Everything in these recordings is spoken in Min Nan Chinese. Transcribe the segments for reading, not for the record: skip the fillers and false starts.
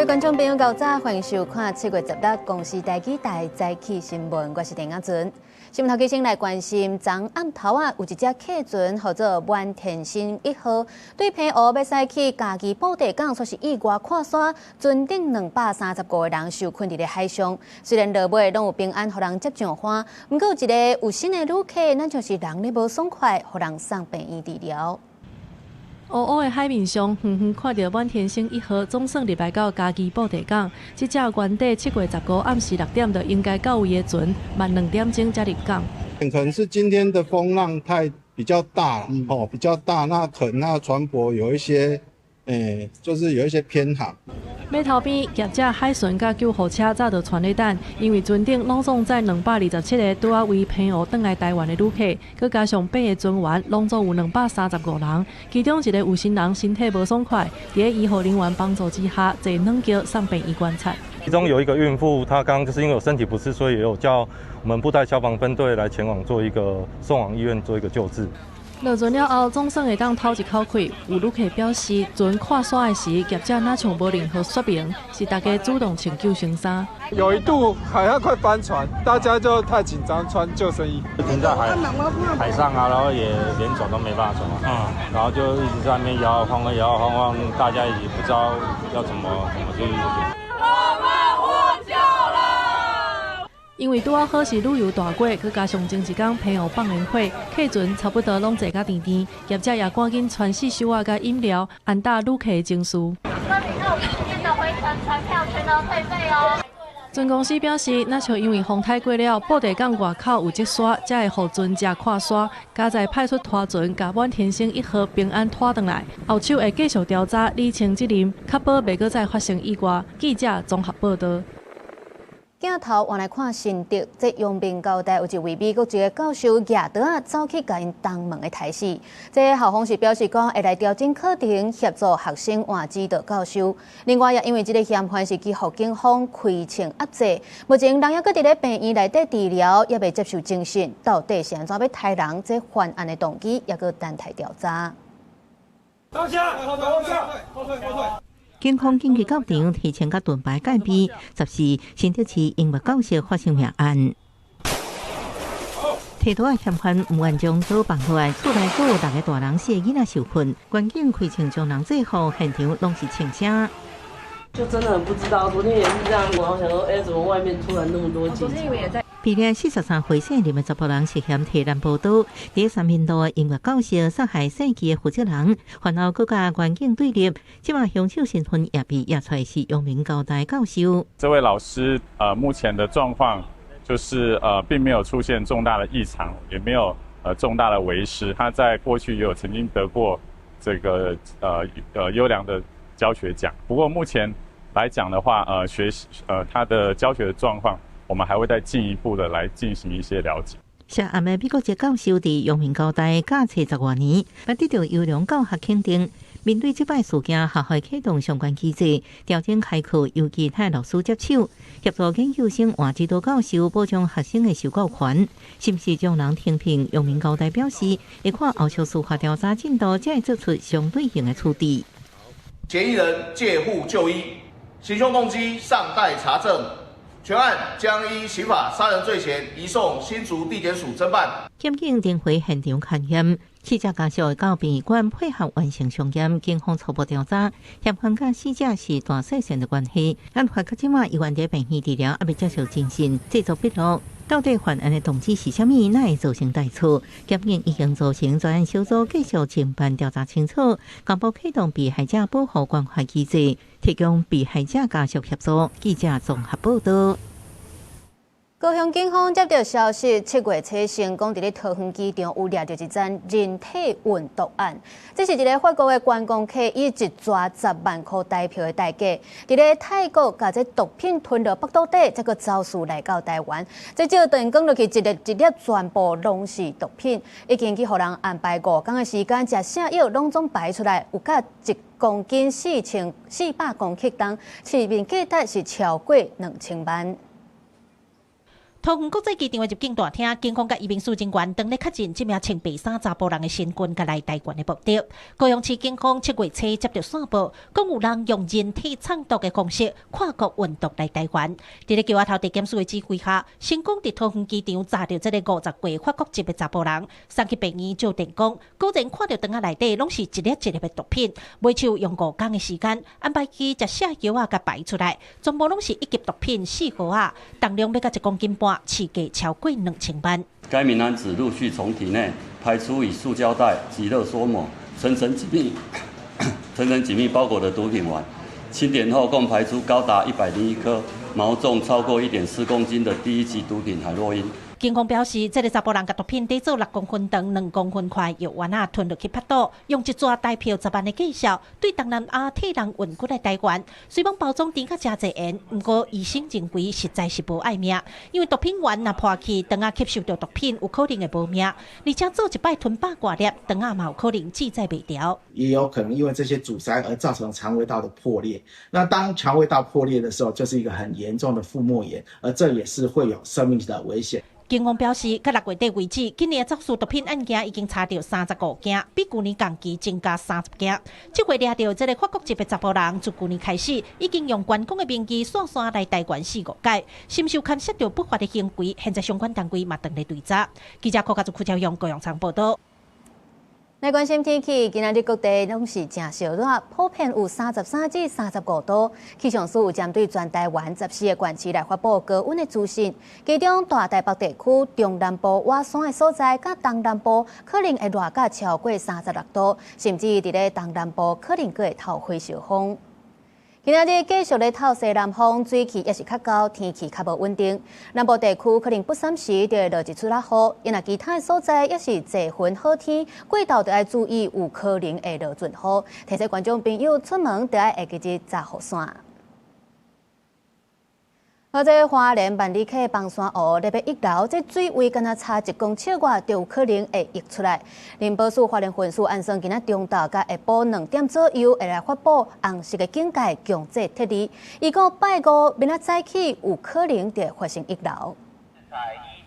觀眾朋友，早歡迎收看7月16公視台語台早起新聞，我是鄭亞純。新聞頭先來關心，昨暗頭仔，有一隻客船號做滿天星一號，對澎湖欲駛去嘉義布袋港，卻是意外跨沙，船頂235個人受困佇咧海上。雖然落尾攏有平安予人接上岸，毋過有一個有身的旅客，若像是人咧無爽快，予人送病院治療。烏烏的海面上，遠遠看著滿天星一號總算入來到嘉義布袋港。這隻原底7月15暗時6點就應該到位的船，慢2點鐘才入港。可能是今天的風浪太比較大，哦，比較大，那可能那船舶有一些，就是有一些偏航。碼頭邊業者海巡佮救護車早就跄咧等，因為船頂攏總載227個拄仔為澎湖轉來台灣的旅客，閣加上八个船員，攏總有235人。其中一個有身人身體無爽快，佇醫護人員幫助之下，坐軟轎送病院觀察。其中有一個孕婦，她剛剛就是因為有身體不適，所以也有叫我們布袋消防分隊來前往做一個送往醫院做一個救治。落船了後，總算會當透一口氣。有旅客表示，船跨沙的時，業者若像無任何說明，是大家主動穿救生衫。有一度好像快翻船，大家就太緊張，穿救生衣。停在海上啊，然後也連走都沒辦法走啊，然後就一直在那邊搖搖晃晃，搖搖晃晃，大家也不知道要怎麼去。我們獲救了。因為拄仔好是旅遊大月，閣加上前一工澎湖放煙火，客船差不多攏坐甲甜甜，業者也趕緊傳四手仔佮飲料，安撫旅客的情緒。今天的回程船票全額退費哦。船公司表示，若像因為風太過了，布袋港外口有積沙，才會予船隻跨沙，佳哉派出拖船共滿天星一號平安拖轉來，後手會繼續調查，釐清責任，確保袂閣再發生意外。記者綜合報道。鏡頭換來看新竹，這陽明交大有一位美國籍的教授舉刀仔走去共𪜶同門的刣死。這校方是表示講會來調整課程，協助學生換指導教授。另外也因為這个嫌犯是去予警方開槍壓制，目前人猶閣佇咧病院內底治療，猶未接受偵訊。到底是按怎欲刣人？這犯案的動機猶閣等待調查。當下，後退，後退，後退，後退。警方緊急到場，提槍佮盾牌戒備。14新竹市音樂教室發生命案，提刀的嫌犯吳萬將刀放落來，厝內閣有六个大人、四个囡仔受困，員警開槍將人制服，現場攏是槍聲。就真的很不知道，昨天也是這樣，我想說，哎，怎麼外面突然那麼多警察？被掠43歲姓林的查埔人涉嫌提藍寶刀，佇三民路的音樂教室殺害姓紀的負責人，犯後閣佮員警對立，這馬兇手身份也被驗出來是陽明交大教授。這位老師，目前的狀況就是，並沒有出現重大的異常，也沒有，重大的微失。他在過去也有曾經得過這個，優良的教學獎。不過目前來講的話，學習，他的教學的狀況，我們還會再進一步的來進行一些了解。涉案的美國籍教授佇陽明交大教冊十外年，嘛得著優良教學肯定。面對這擺事件，學校啟動相關機制，調整開課，由其他老師接手，協助研究生換指導教授，保障學生的受教權。是毋是將人停聘？陽明交大表示，會看後續司法調查進度，才會做出相對應的處置。嫌疑人借護就醫，行兇動機尚待查證。全案將依刑法殺人罪嫌移送新竹地檢署偵辦。檢警巡迴現場勘驗，死者家屬到殯儀館配合完成相驗，警方初步調查，嫌犯佮死者是大細線的關係。案發到這馬，伊猶佇病院治療，猶未接受偵訊，製作筆錄。到底犯案的動機是啥物？哪會造成大錯？檢警已經組成專案小組，繼續偵辦調查清楚，公布啟動被害者保護關懷機制，提供被害者家屬協助。記者綜合報道。高雄警方接到消息，7月初成講佇咧桃園機場有掠著一宗人體運毒案。這是一个法國的觀光客以一逝10萬箍台票的代價，佇咧泰國共這毒品吞入腹肚底，才閣走私來到台灣。這照等於講落去，一粒一粒全部攏是毒品，已經去予人安排5工的時間，食啥藥攏總排出來，有甲1公斤4400公克重，市面價值是超過2000萬。桃園國際機場的入境大廳，警方佮移民署人員當咧確認這名穿白衫查埔人的身份佮來台灣的目的。高雄市警方7月初接著線報，講有人用人體藏毒的方式跨國運毒來台灣。佇咧橋仔頭地檢署的指揮下，成功佇桃園機場查著這个50歲法國籍的查埔人，送去病院照電講，果然看著袋仔內底攏是一粒一粒的毒品，尾手用5工的時間安排伊食瀉藥仔共排出來，全部攏是一級毒品4號仔，重量欲共1.5公斤，市價超過2000萬。該名男子陸續從體內排出以塑膠袋及熱縮膜層層緊密、層層緊密包裹的毒品丸，清點後共排出高達101顆、毛重超過1.4公斤的第一級毒品海洛因。警方表示，這个查埔人共毒品疊做6公分長、2公分寬藥丸仔，吞落去腹肚，用一逝台票10萬的價數，對東南亞替人運過來台灣。雖罔包裝甜甲誠濟鹽，毋過醫生認為實在是無愛命，因為毒品丸若破去，腸仔吸收著毒品，有可能會無命。而且做一擺吞100外粒，腸仔嘛有可能志在袂牢。也有可能因為這些阻塞而造成腸胃道的破裂。那當腸胃道破裂的時候，就是一個很嚴重的腹膜炎，而這也是會有生命的危險。警方表示，到6月底為止，今年走私毒品案件已經查著35件，比舊年同期增加30件。這回掠著這个法國籍的查埔人，自舊年開始已經用觀光的名義線線來台灣四五擺，深受牽涉著不法的行為，現在相關單位嘛正咧追查。記者柯家祖、邱朝陽、高陽倉報道。來關心天氣，今仔日各地攏是誠燒熱，普遍有33至35度。氣象署有針對全台灣14個縣市來發布高溫的資訊，其中大台北地區、中南部倚山的所在，佮東南部可能會熱甲超過36度，甚至佇咧東南部可能閣會透火燒風。今仔日繼續咧透西南風，水汽也是較厚，天氣較無穩定。南部地區可能不三時就會落一撮仔雨，若其他的所在也是濟雲好天，過晝就愛注意有可能會落陣雨。提醒觀眾朋友出門就愛會記得紮雨傘。好，這花蓮萬里溪崩山湖咧欲溢流，這水位敢若差1公尺外，就有可能會溢出來。林保署花蓮分署按算今仔中晝佮下晡2點左右會來發布紅色的警戒強制撤離。伊講拜五明仔早起有可能就會發生溢流。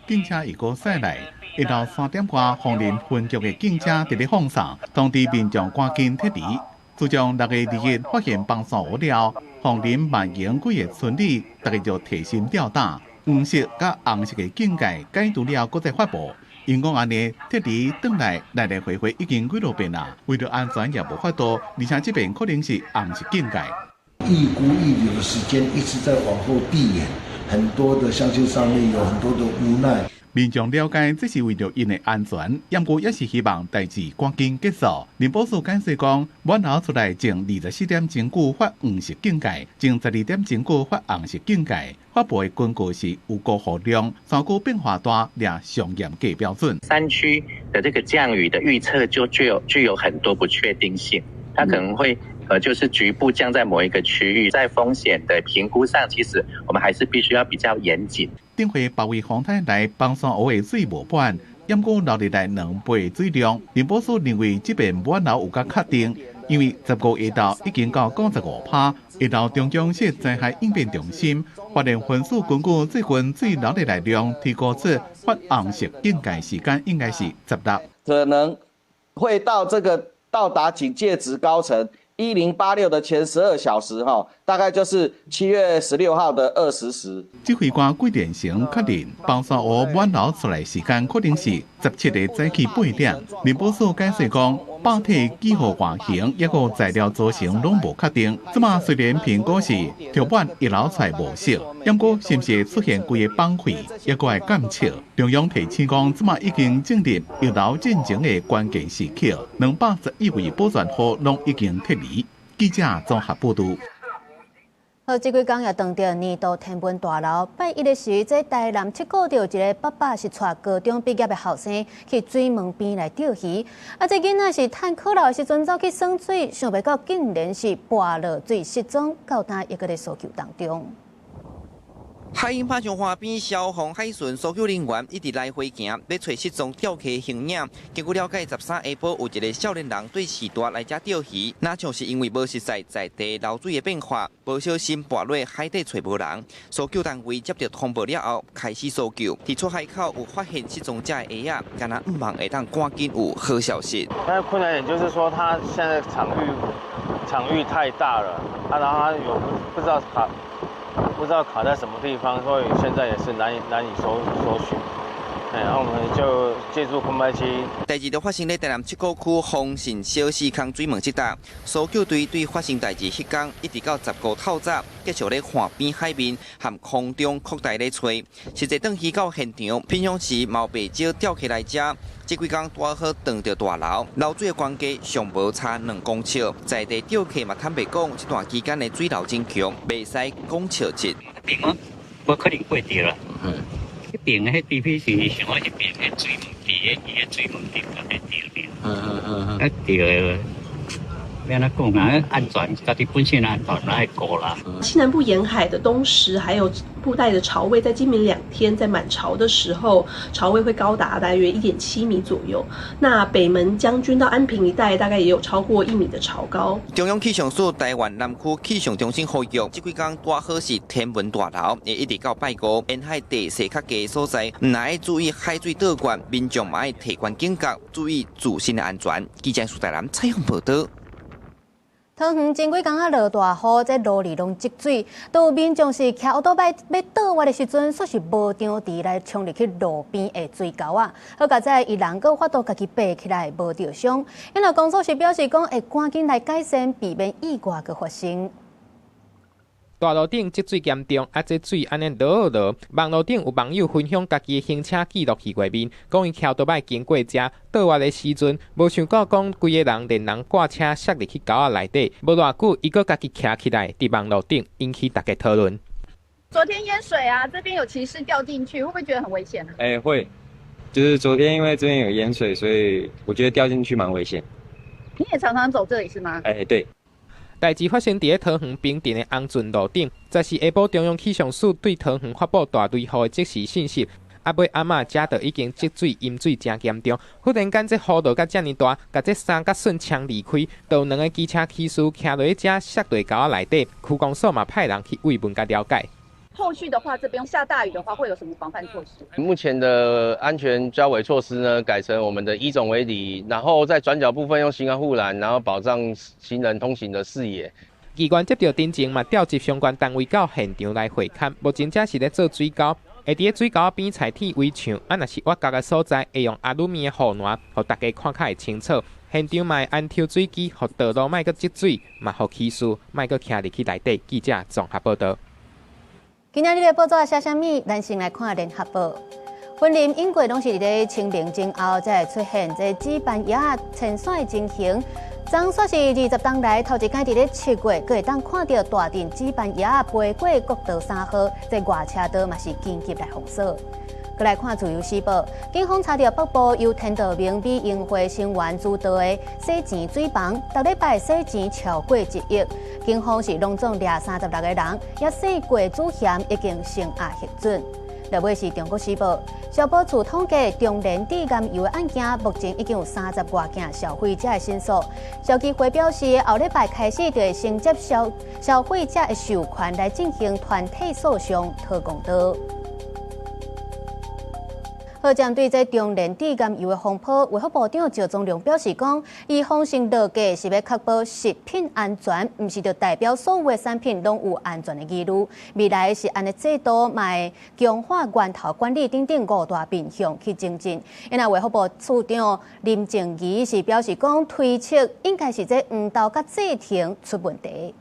警車一個駛來，下晝3點外，豐林分局的警車佇咧放送，通知民眾趕緊撤離。自從6月2日發現崩山湖了，鳳林萬榮幾个村里，大家就提心吊膽，黃色佮紅色的警戒解除了，閣再發布。𪜶講按呢撤離轉來來來回回已經幾落遍啦，為著安全也無法度，而且這遍可能是紅色警戒。預估溢流的時間一直在往後遞延，很多的鄉親上面有很多的無奈。民眾了解這是為著𪜶的安全，毋過也是希望代誌趕緊結束。林保署解釋講，滿流出來前24點鐘久發黃色警戒，前12點鐘久發紅色警戒。發布的根據是有高雨量，山區變化大，掠上嚴格標準。山區的這個降雨的預測就具有很多不確定性，它可能會就是局部降在某一個區域，在風險的評估上，其實我們還是必須要比較嚴謹。頂回包圍風台來崩山湖的水無滿，毋過流入來2倍水量。林保署認為這遍滿流有較確定，因為15下晝已經到95%。下晝中央設災害應變中心花蓮分署根據最近水流入來量推估出發紅色警戒時間應該是16。可能會到這個到達警戒值高層1086的前12小時，哈，大概就是7月16號的20時。指揮官桂連成確認，崩山湖滿流出來時間可能是17日早起8點。林保署解釋講，壩體幾何外形抑閣材料組成攏無確定。這馬雖然評估是著滿溢流出來無少，毋過是毋是出現規个崩潰，抑閣愛監測。中央提醒講，這馬已經進入溢流進前的關鍵時刻，211位保全戶攏已經撤離。記者綜合報導。好，這幾工也撞著年度天文大流。拜一的時，這台南七股有一个爸爸是帶高中畢業的後生去水門邊來釣魚。啊，這囡仔是趁苦勞的時陣走去耍水，想袂到竟然是跋落水失蹤，到今猶閣咧搜救當中。海湧拍上岸邊，消防海巡搜救人員一直來回行，欲揣失蹤釣客形影。根據了解，13下晡有一个少年人對序大來遮釣魚，若像是因為無熟似在地流水的變化，無小心跋落海底揣無人。搜救單位接著通報了後，開始搜救。佇出海口有發現失蹤者的鞋仔，敢若毋望會當趕緊有好消息。但困難點就是說，他現在場域太大了，啊，然後他有不知道卡。不知道卡在什麼地方，所以現在也是難以搜尋。然後我們就借助空拍機。代誌就發生佇台南七股區豐信小四空水門這搭，搜救隊對發生代誌彼工，一直到15透早，繼續咧岸邊海面和空中擴大咧揣。實際轉去到現場，平常時嘛袂少釣客來遮。這幾工拄好撞著大流，流水的懸低上無差2公尺，在地釣客嘛坦白講，這段期間的水流真強，袂使講笑一。邊我無可能過著啦。彼邊彼地皮是想講一邊彼水門佇彼水門頂甲彼釣爾。啊釣的。欲按怎講啊？安全，家己本身安全愛顧啦。西南部沿海的東石，還有布袋的潮位，在今明兩天在滿潮的時候，潮位會高達大約1.7米左右。那北門將軍到安平一帶，大概也有超過1米的潮高。中央氣象署台灣南區氣象中心呼籲，這幾工拄好是天文大流，會一直到拜五，沿海地勢較低的所在，毋但愛注意海水倒灌，民眾嘛愛提懸警覺，注意自身的安全。記者蘇台南採訪報導。桃園前幾工仔落大雨，這路裡攏積水，都有民眾是騎歐多擺欲倒彎的時陣，煞是無張持來衝入去路邊的水溝仔！好佳哉伊人閣有法度家己爬起來，無著傷。因為公所是表示講，會趕緊來改善，避免意外閣發生。大路頂積水嚴重，啊，這水按呢落落。網路頂有網友分享家己的行車記錄器畫面，講伊騎歐多擺經過遮倒彎的時陣，無想到講規个人連人掛車摔入去溝仔內底，無偌久伊閣家己徛起來，佇網路頂引起大家討論。昨天淹水啊，這邊有騎士掉進去，會不會覺得很危險啊？欸，會，就是昨天因為這邊有淹水，所以我覺得掉進去蠻危險。你也常常走這裡是嗎？欸，對。代誌發生佇咧桃園平鎮的紅圳路頂，14下晡中央氣象署對桃園發布大雷雨的即時信息。啊，尾暗仔遮就已經積水淹水誠嚴重。忽然間，這雨落甲遮爾大，共這衫甲順衝離開，就有兩个機車騎士徛落去遮摔佇溝仔內底，區公所嘛派人去慰問佮了解。後續的話，這邊下大雨的話，會有什麼防範措施？目前的安全交維措施呢，改成我們的以總為底，然後在轉角部分用行人護欄，然後保障行人通行的視野。機關接著偵情嘛，調集相關單位到現場來會勘，目前這是咧做水溝，會佇咧水溝邊採鐵圍牆，啊，若是挖角的所在，會用阿魯米的護欄，予大家看較會清楚。現場嘛會安抽水機，予道路莫閣積水，嘛予騎士莫閣徛入去內底。記者綜合報導。今仔日的報紙寫啥物？咱先來看聯合報。雲林永過攏是佇咧清明前後才會出現這紫斑鶯仔遷徙的情形。昨煞是20冬來頭一擺佇咧7月，閣會當看著大陣紫斑鶯仔飛過國道3號，這外車道嘛是緊急來封鎖。閣來看自由時報，警方查著北部由天道盟美容會成員主導的洗錢水房，逐禮拜洗錢超過1億。警方是攏總掠36個人，也洗過主嫌已經聲押核准。落尾是中國時報，消保處統計中聯致癌油的案件，目前已經有30外件消費者的申訴。消基會表示，後禮拜開始就會承接消費者的授權來進行團體訴訟，討公道。好，針對這中聯致癌油的風波，衛福部長趙宗龍表示講，伊風聲落架是欲確保食品安全，毋是就代表所有的產品攏有安全的疑慮。未來食安的制度，嘛會強化源頭管理等等五大面向去精進。因為衛福部次長林靜儀是表示講，推測應該是這黃豆佮製程出問題。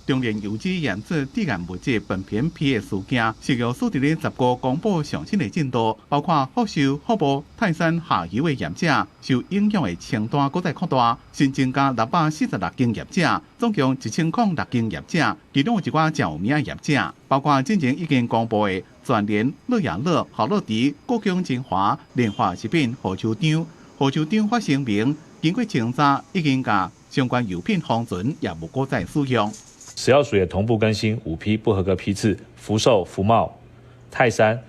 中聯油脂驗出致癌物質苯偏 P 的事件，食藥署佇咧15公布上新的進度，包括福壽、福報、泰山下游的業者受影響的清單閣再擴大，新增加646間業者，總共1006間業者，其中有一寡誠有名的業者，包括之前已經公布的全聯、樂雅樂、好樂迪、國強精華、聯華食品、賀州長、賀州長發聲明，經過清查，已經共相關油品封存，也無閣再使用。食藥署也同步更新5批不合格批次福壽、福茂、泰山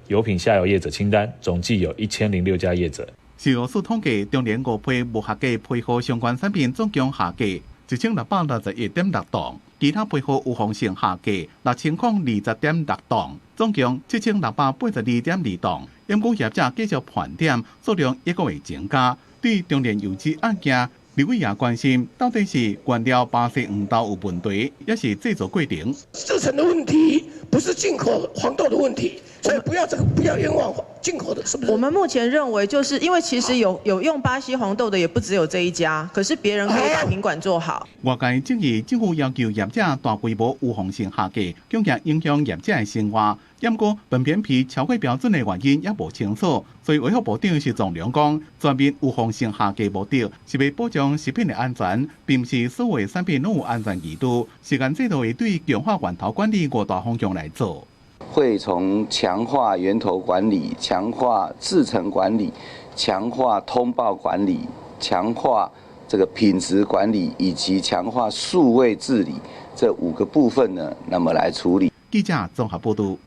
油品下游業者清單，總計有1006家業者。食藥署統計，中聯五批無合格批號相關產品總共下架1661.6檔，其他批號預防性下架6020.6檔，總共7682.2檔。毋過業者繼續盤點，數量一個會增加。對中煉油脂案件，立委也關心，到底是原料巴西黃豆有問題，抑是製造過程？製程的問題，不是進口黃豆的問題，所以不要這個不要冤枉進口的，是不是？我們目前認為，就是因為其實有用巴西黃豆的，也不只有這一家，可是別人可以把品管做好。外界質疑政府要求業者大規模預防性下架，恐驚影響業者的生活。毋過糞便皮超過標準的原因也無清楚，所以衛福部長徐宗良講，全面預防性下架目的是欲保障食品的安全，並毋是所有產品攏有安全疑慮。食安制度會對強化源頭管理五大方向來做。會從強化源頭管理、強化製程管理、強化通報管理、強化這個品質管理以及強化數位治理這五個部分呢，那麼來處理。記者綜合報導。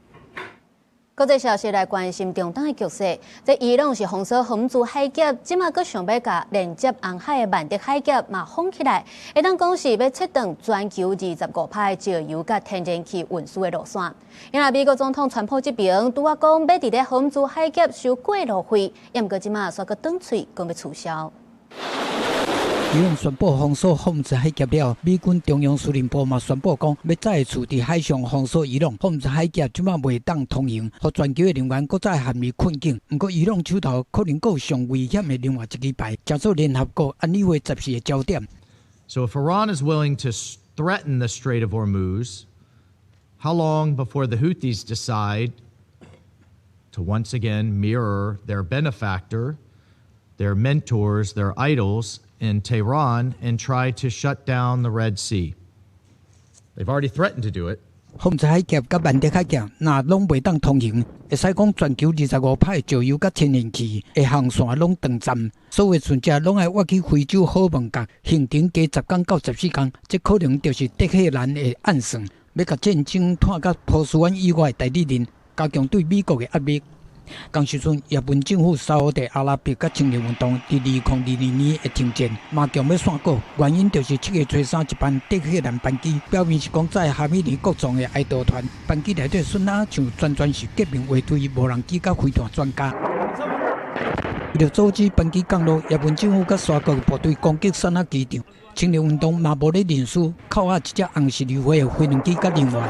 國際消息來關心中東的局勢，這伊朗是封鎖荷姆茲海峽，這馬閣想欲共連接紅海的曼德海峽嘛封起來，會當講是欲切斷全球25%的石油佮天然氣運輸的路線。因為美國總統川普這邊拄仔講欲佇咧荷姆茲海峽收過路費，毋過這馬煞閣轉喙講欲取消。伊朗宣布封鎖荷姆茲海峽了，美軍中央司令部嘛宣布講，欲再次佇海上封鎖伊朗。荷姆茲海峽這馬袂當通行，予全球的能源閣再陷入困境。毋過伊朗手頭可能閣有上危險的另外一支牌，成做聯合國安理會14的焦點。 So if Iran is willing to threaten the Strait of Hormuz, how long before the Houthis decide to once again mirror their benefactor, their mentors, their idols in Tehran and try to shut down the Red Sea? They've already threatened to do it. 荷姆茲海峽佮曼德海峽，若攏袂當通行，會使講全球25%的石油佮天然氣的航線攏斷絕，所有船隻攏愛倚去非洲好望角，行程加10工到14工，這可能就是德黑蘭的暗算，欲共戰爭拖到波斯灣以外的代理人，加強對美國的壓力。仝時陣，也門政府、沙烏地阿拉伯佮青年運動佇2022年的停戰，嘛強欲散過，原因就是7月初3一班德黑蘭班機，表面是講載哈米尼國葬的哀悼團，班機內底孫仔像全全是革命衛隊無人機佮飛彈專家。為著阻止班機降落，也門政府佮沙國部隊攻擊薩那機場，青年運動嘛無咧認輸，扣押一隻紅十字會的飛行機佮人員。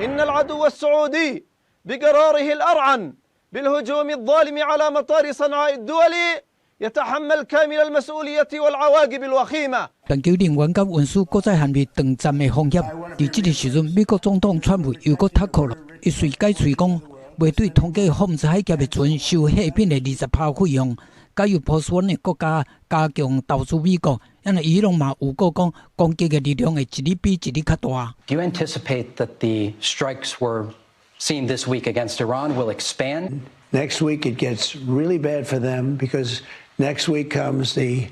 إن العدو السعودي بقراره الأرعن بالهجوم الظالم على مطار صنعاء الدولي يتحمل كامل المسؤولية والعواقب الوخيمة。全球能源佮運輸閣再陷入斷站的風險。佇這个時陣，美國總統川普又閣脫褲了，伊隨改喙講，袂對通過荷姆茲海峽的船收貨品的20%費用，佮由波斯灣的國家加強投資美國，因為伊朗嘛有講講攻擊的力量會一日比一日較大。 Do you anticipate that the strikes we're seeing this week against Iran will expand? Next week it gets really bad for them because next week comes the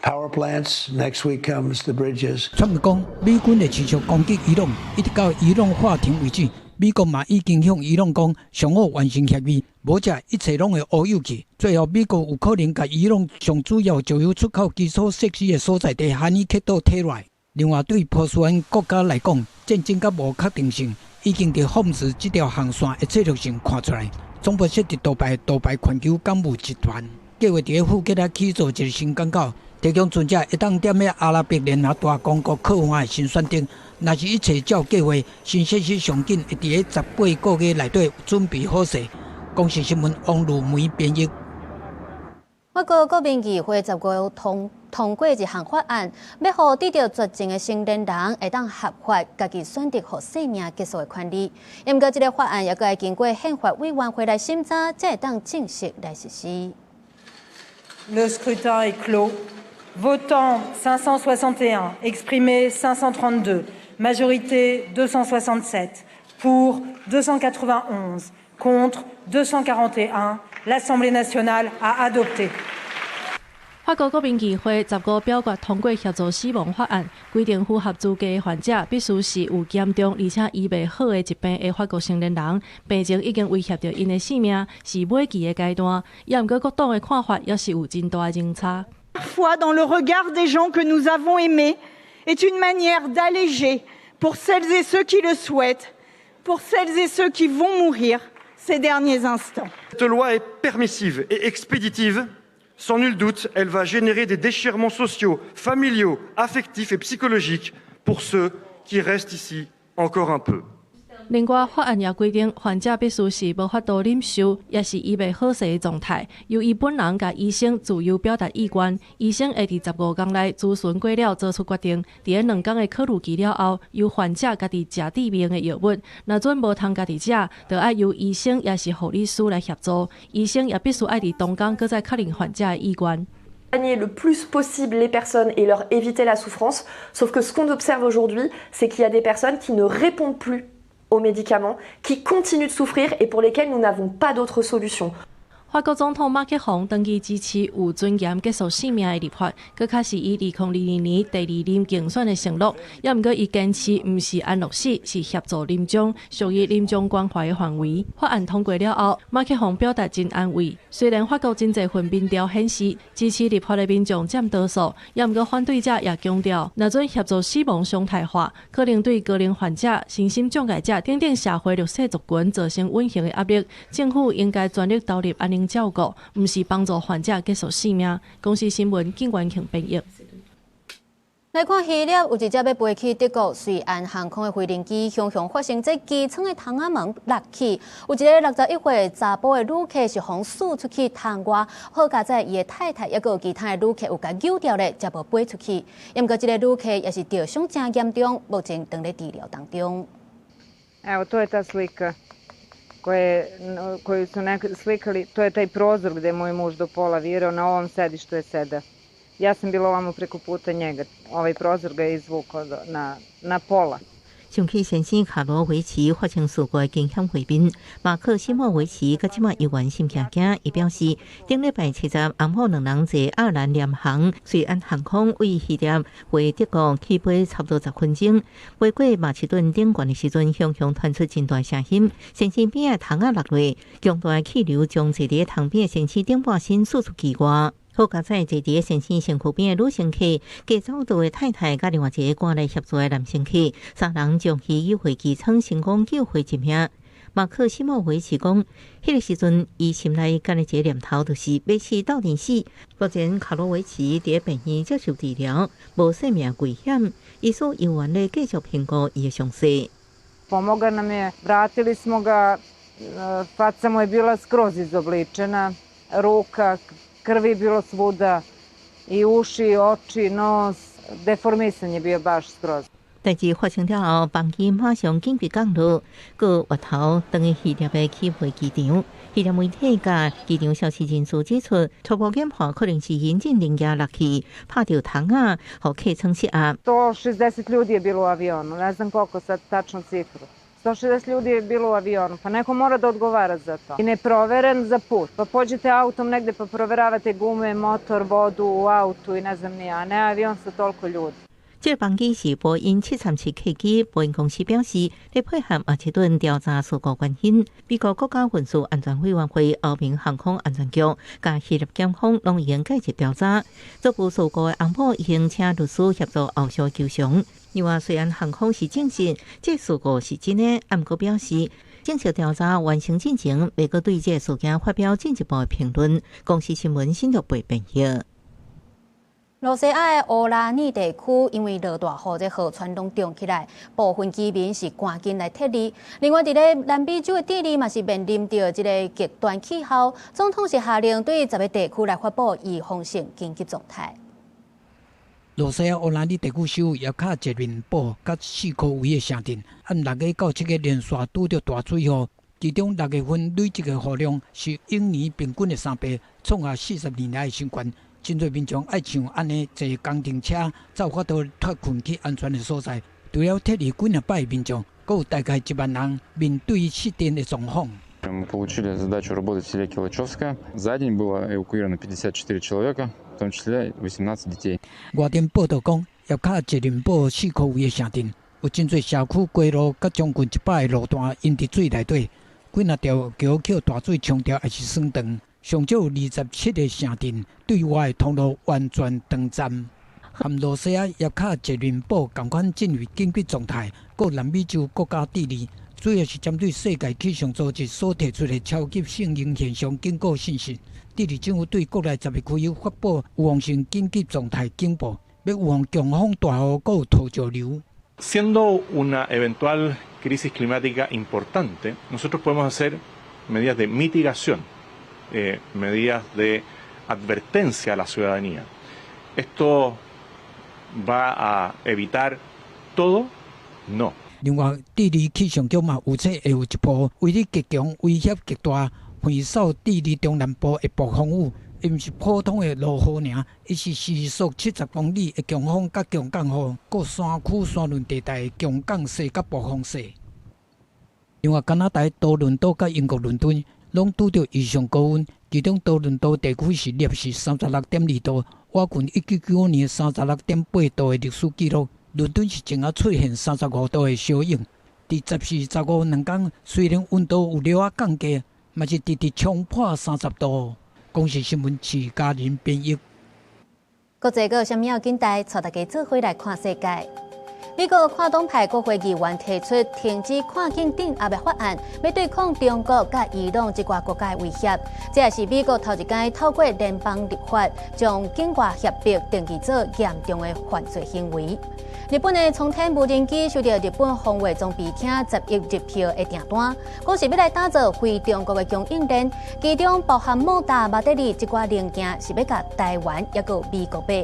power plants. Next week comes the bridges. 川普講，美軍會持續攻擊伊朗，一直到伊朗喊停為止。美國嘛已經向伊朗講，上好完成協議，無則一切攏會烏有去。最後，美國有可能共伊朗上主要石油出口基礎設施的所在地哈尼克島提來。另外，對波斯灣國家來講，戰爭佮無確定性已經佇荷姆茲這條航線的策略性看出來。總部設佇杜拜，杜拜環球港務集團計劃佇咧富吉拉起造一个新港口，提供船隻會當踮咧阿拉伯聯合大公國靠岸的新選擇。若是一切照計劃，新設施上緊會佇咧18個月內底準備好勢。公視新聞王如梅編譯。法國國民議會15通過一項法案，欲予得著絕症的成年人會當合法家己選擇予生命結束的權利。毋過，這个法案猶閣愛經過憲法委員會來審查，才會當正式來實施。 Le scrutin est clos. Votants 561, exprimés 532, majorité 267, pour 291, contre 241. L'Assemblée nationale a adopté. 法國國民議會15表決通過協助死亡法案，規定符合資格的患者必須是有嚴重而且醫袂好的疾病的法國成年人，病情已經威脅著𪜶的性命，是尾期的階段。也毋過各黨的看法猶是有真大的落差。 Foi dans le regard des gens que nous avons aimés est une manière d'alléger pour celles et ceux qui le souhaitent, pour celles et ceux qui vont mourir ces derniers instants. Cette loi est permissive et expéditive. Sans nul doute, elle va générer des déchirements sociaux, familiaux, affectifs et psychologiques pour ceux qui restent ici encore un peu. 另外，法案也規定，患者必須是無法度忍受，抑是醫袂好勢的狀態，由伊本人佮醫生自由表達意願。醫生會佇15工內諮詢過了，做出決定。佇咧2工的考慮期了後，由患者家己食致命的藥物。若準無通家己食，就愛由醫生抑是護理師來協助。醫生也必須愛佇當工閣再確認患者的意願。 Le plus possible les personnes et leur éviter la souffrance. Sauf que ce qu'on observe aujourd'hui, c'est qu'il y a des personnes qui ne répondent plus aux médicaments, qui continuent de souffrir et pour lesquelles nous n'avons pas d'autre solution. 法國總統馬克宏長期支持有尊嚴結束性命的立法，閣較是伊2022年第二任競選的承諾。猶毋過伊堅持毋是安樂死，是協助臨終，屬於臨終關懷的範圍。法案通過了後，馬克宏表達真安慰。雖然法國真濟份民調顯示支持立法的民眾佔多數，猶毋過反對者也強調，若準協助死亡常態化，可能對高齡患者、身心障礙者等等社會弱勢族群造成隱形的壓力。政府應該全力投入安寧照顧，毋是幫助患者結束性命。公視新聞景元慶編譯。來看希臘有一隻欲飛去德國瑞安航空的飛行機，雄雄發生這機艙的窗仔門落去，有一个61歲查埔的旅客是予欶出去窗外，好佳哉伊的太太抑閣有其他的旅客有共救著咧，才無飛出去。毋過這个旅客也是著傷誠嚴重，目前正咧治療當中。 Evo, to je ta slika koju su slikali, to je taj prozor gde je moj muž do pola virao, na ovom sedištu je sedeo. Ja sam bila ovamo preko puta njega, ovaj prozor ga je izvukao na pola. 上去先生卡羅維奇發生事故的驚險畫面，馬克西莫維奇佮這馬猶原心驚驚，伊表示，頂禮拜七十翁某兩人坐愛爾蘭廉航瑞安航空為希臘飛德國起飛差不多10分鐘，飛過馬其頓頂懸的時陣，雄雄傳出真大聲音，先生邊仔窗仔落落，強大的氣流將坐佇窗邊的先生頂半身掃出機外。好佳哉坐佇先生身軀邊的女乘客，過走道的太太，佮另外一个趕來協助的男乘客，三人將飛機回機艙成功救回一命。馬克西莫維奇講，彼个時陣，伊心內干焦一個念頭，就是欲死鬥陣死。目前卡羅維奇佇病院接受治療，無生命危險，醫師猶原咧繼續評估伊的傷勢。 Pomogao nam je, vratili smo ga, faca mu je bila skroz izobličena, ruka, krvi je bilo svuda, i uši, i oči, nos, deformisan je bio baš skroz. 代誌發生了後，班機馬上緊急降落，閣越頭轉去希臘的起飛機場。希臘媒體佮機場消息人士指出，初步研判可能是引擎零件落去，拍著窗仔，予客艙失壓。 160 ljudi je bilo u avionu, ne znam koliko sad tačno cifru. 160 ljudi je bilo u avionu, pa neko mora da odgovara za to. I neproveren za put. Pa pođete autom negde pa proveravate gume, motor, vodu u autu i ne znam ni ja, ne avion sa toliko ljudi. 這个班機是波音737客機，波音公司表示，咧配合馬其頓調查事故原因。美國國家運輸安全委員會、歐盟航空安全局佮希臘檢方攏已經介入調查。遭遇事故的翁某已經請律師協助後續求償。另外，瑞安航空是證實這事故是真的，毋過表示正式調查完成進前，袂閣對這個事件發表進一步的評論。公視新聞新竹編譯。羅西亞的烏拉爾地區因為落大雨，這河川攏漲起來，部分居民是趕緊來撤離。另外，佇咧南美洲的智利嘛是面臨著這个極端氣候，總統是下令對10个地區來發布預防性緊急狀態。羅西亞烏拉爾地區首府葉卡捷琳堡佮四箍圍的城鎮，按6月到7月連續拄著大水雨，其中6月份累積的雨量是往年平均的3倍，創下40年來的新高。真濟民眾愛像按呢坐工程車，才有法度脫困去安全的所在。除了撤離幾若百的民眾，閣有大概1萬人面對失電的狀況。Мы получили задачу работать в селе Килачевское. За день было эвакуировано 54 человека, в том числе 18 детей. 外電報道講，葉卡捷琳堡四箍圍的城鎮，有真濟社區街路，佮將近100个路段淹佇水內底，幾若條橋予大水沖掉，抑是損斷。上少有27个城鎮對外通路完全斷絕。和羅西亞葉卡捷琳堡仝款進入緊急狀態，閣南美洲國家智利，主要是針對世界氣象組織所提出的超級聖嬰現象警告信息。智利政府對國內10个區域發布預防性緊急狀態警報，欲預防強風大雨閣有土石流。 Siendo una eventual crisis climática importante, nosotros podemos hacer medidas de mitigación, medidas de advertencia a la ciudadanía. ¿Esto va a evitar todo? No. 另外，智利氣象局嘛預測會有一波威力極強、威脅極大、橫掃智利中南部的暴風雨，伊毋是普通的落雨爾，伊是時速70公里的強風佮強降雨，閣山區山崙地帶的強降雪佮暴風雪。另外，加拿大多倫多佮英國倫敦攏拄著異常高溫，其中多倫多地區是攝氏36.2度，倚近1995年36.8度的歷史紀錄。倫敦是前仔出現35度的燒湧。佇14、15兩工，雖然溫度有略仔降低，嘛是直直衝破30度。公視新聞徐嘉玲編譯。國際閣有啥物要緊代，帶大家做伙來看世界。美國跨黨派國會議員提出停止跨境鎮壓的法案，欲對抗中國佮伊朗這掛國家的威脅。這也是美國頭一擺透過聯邦立法，將境外脅迫定義做嚴重的犯罪行為。日本的蒼天無人機收到日本防衛裝備廳10億日票的訂單，講是欲來打造非中國的供應鏈，其中包含莫達、馬德里這掛零件是欲共台灣抑閣美國買。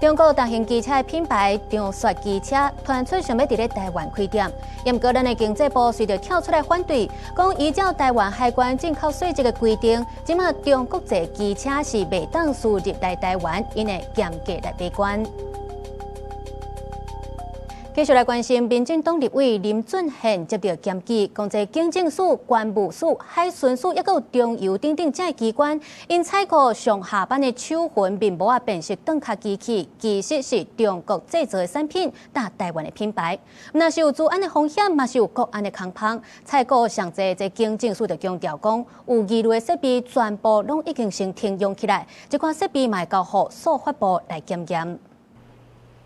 中國大型機車的品牌長雪機車傳出想欲佇咧台灣開店，毋過咱的經濟部隨著跳出來反對，講依照台灣海關進口稅則的規定，這馬中國製機車是袂當輸入來台灣，𪜶會嚴格來把關。繼續來關心，民進黨立委林俊憲接到檢舉，講這警政署、關務署、海巡署抑閣有中油等等這些機關，𪜶採購上下班的手環面膜仔辨識頓卡機器，其實是中國製造的產品，打台灣的品牌。若是有資安的風險，嘛是有國安的空縫。採購上濟這警政署就強調講，有疑慮的設備全部攏已經先停用起來，這款設備嘛會交予數發部來檢驗。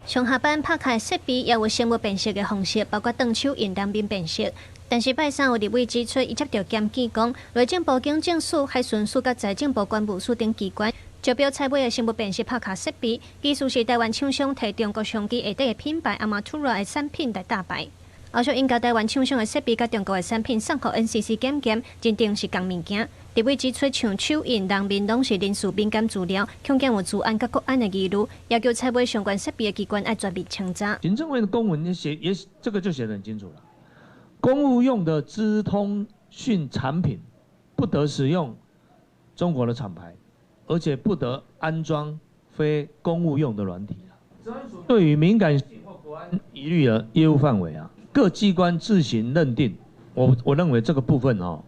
上下班拍卡設備也有生物辨識的方式，包括轉手印人面辨識。但是拜三有立委指出，伊接到檢舉講，內政部警政署、海巡署佮財政部關務署等機關，招標採買的生物辨識拍卡設備，其實是台灣廠商提中國商機下底的品牌阿瑪圖拉的產品來打牌。後續𪜶共台灣廠商的設備佮中國的產品送予 NCC 檢驗，認定是仝物件。立委指出，像手印、人面攏是人事敏感資料，恐驚有資安佮國安的疑慮，要求採買相關設備的機關愛全面清查。行政院的公文寫也這個就寫得很清楚了，公務用的資通訊產品不得使用中國的廠牌，而且不得安裝非公務用的軟體。對於敏感性或國安疑慮的業務範圍啊，各機關自行認定。我認為這個部分哦，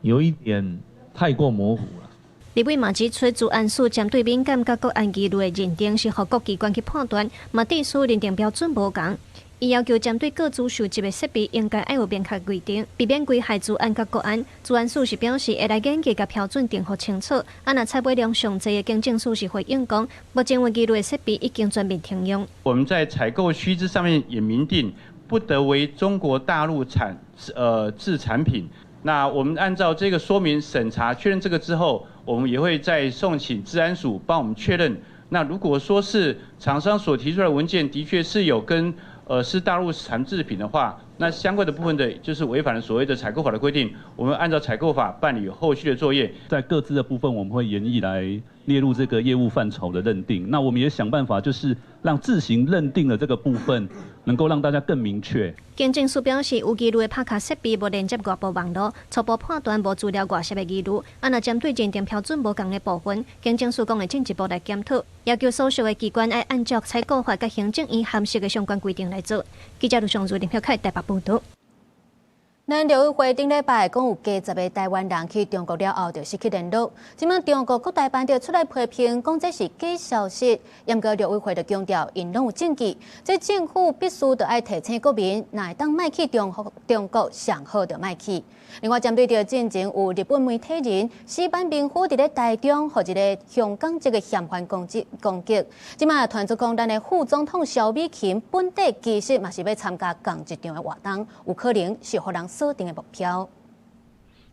有一點太過模糊了。立委嘛指出，資安署針對敏感佮國安疑慮的認定是予各機關去判斷，嘛指出認定標準無仝。伊要求針對個資收集的設備，應該愛有明確規定，避免危害資安佮國安。資安署是表示會來研究共標準定予清楚。啊，若採買量上濟的警政署是回應講，目前有疑慮的設備已經全面停用。我們在採購須知上面也明定，不得為中國大陸產製產品。那我們按照這個說明審查確認這個之後，我們也會再送請資安署幫我們確認。那如果說是廠商所提出來的文件的確是有跟是大陸產製品的話，那相關的部分的就是違反了所謂的採購法的規定，我們按照採購法辦理後續的作業。在個資的部分，我們會研議來列入這個業務範疇的認定。那我們也想辦法，就是讓自行認定的這個部分，能夠讓大家更明確。警政署表示，有疑慮的拍卡設備無連接外部網路，初步判斷無資料外洩的疑慮。啊，若針對認定標準無仝的部分，警政署講會進一步來檢討，要求所屬的機關愛按照採購法佮行政院函釋的相關規定來做。記者盧尚如林曉凱台北報道。咱陸委會頂禮拜講有加10个台灣人去中國了後就失去聯絡。這擺中國國台辦就出來批評，講這是假消息。毋過陸委會就強調，𪜶攏有證據，這政府必須著愛提醒國民，若會當莫去中國，上好就莫去。另外，針對著進前有日本媒體人矢板明夫佇咧台中，予一个香港籍的嫌犯攻擊，這擺傳出講，咱的副總統蕭美琴本底其實嘛是欲參加仝一場的活動，有可能是予人鎖定的目標。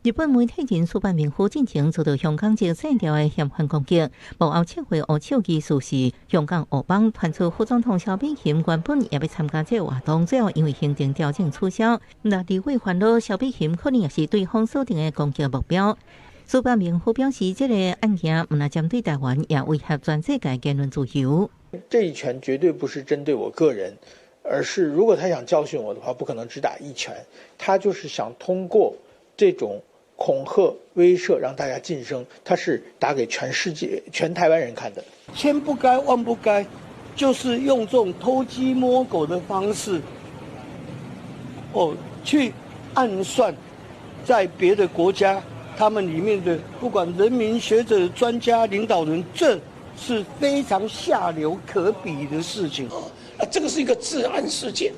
日本媒體人矢板明夫進前遭到香港籍政調的嫌犯攻擊，幕後策劃烏手其實是香港黑幫。傳出副總統蕭美琴原本也欲參加這个活動，最後因為行程調整取消。那立委煩惱蕭美琴可能也是對方鎖定的攻擊目標。矢板明夫表示，這个案件毋但針對台灣，也威脅全世界言論自由。這一拳絕對不是針對我個人，而是如果他想教訓我的話，不可能只打一拳，他就是想通過這種恐嚇威懾，讓大家噤聲，他是打給全世界、全台灣人看的。千不該萬不該，就是用這種偷雞摸狗的方式，哦，去暗算，在別的國家，他們裡面的不管人民、學者、專家、領導人，這是非常下流可鄙的事情。啊，這個是一個治安事件，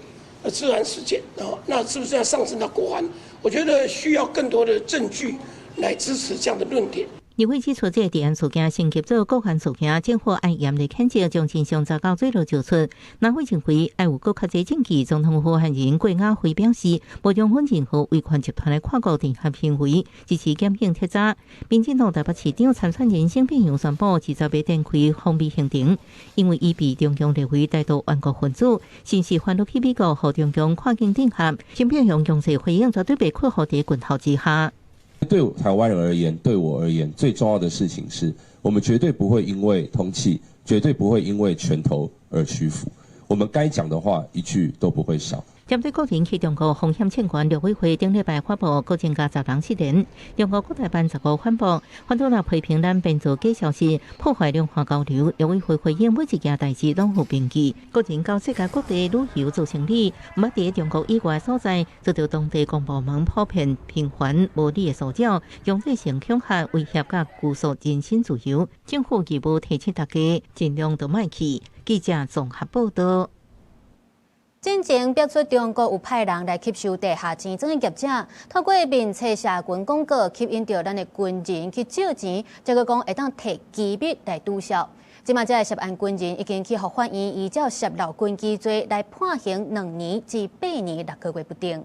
治安事件啊，那是不是要上升到國安？我覺得需要更多的證據來支持這樣的論點。立委指出，這个治安事件升級做國安事件，政府愛嚴厲譴責，將真相查到水落石出。若會認為愛有閣較濟證據，總統府發言人郭雅慧表示，無容許任何威權集團的跨國聯合行為，支持檢警徹查。民進黨台北市長參選人沈伯洋宣布，20日展開訪美行程，因為伊被中共列為台獨頑固分子，甚至犯入去美國予中共跨境鎮壓。沈伯洋強勢回應，絕對袂屈服佇拳頭之下。對台灣人而言，對我而言，最重要的事情是我們絕對不會因為通氣，絕對不會因為拳頭而屈服。我們該講的話一句都不會少。針對個人去中國風險清關，陸委會頂禮拜發布，閣增加10人失聯。中國國台辦15反駁，反倒來批評咱編造假消息，破壞兩岸交流。陸委會回應，每一件代誌攏有憑據。個人到世界各地旅遊做生意，毋捌佇中國以外所在，遭到當地公部門普遍頻繁無理的騷擾，強制性恐嚇、威脅佮拘束人身自由。政府義務提醒大家，盡量都莫去。記者綜合報道。進前爆出中國有派人來吸收地下錢莊的業者，透過面冊社群廣告吸引著咱的軍人去借錢，這個講會當提機密來賭潲。這馬這个涉案軍人已經去予法院依照洩露軍機罪來判刑2年至8年6個月不等。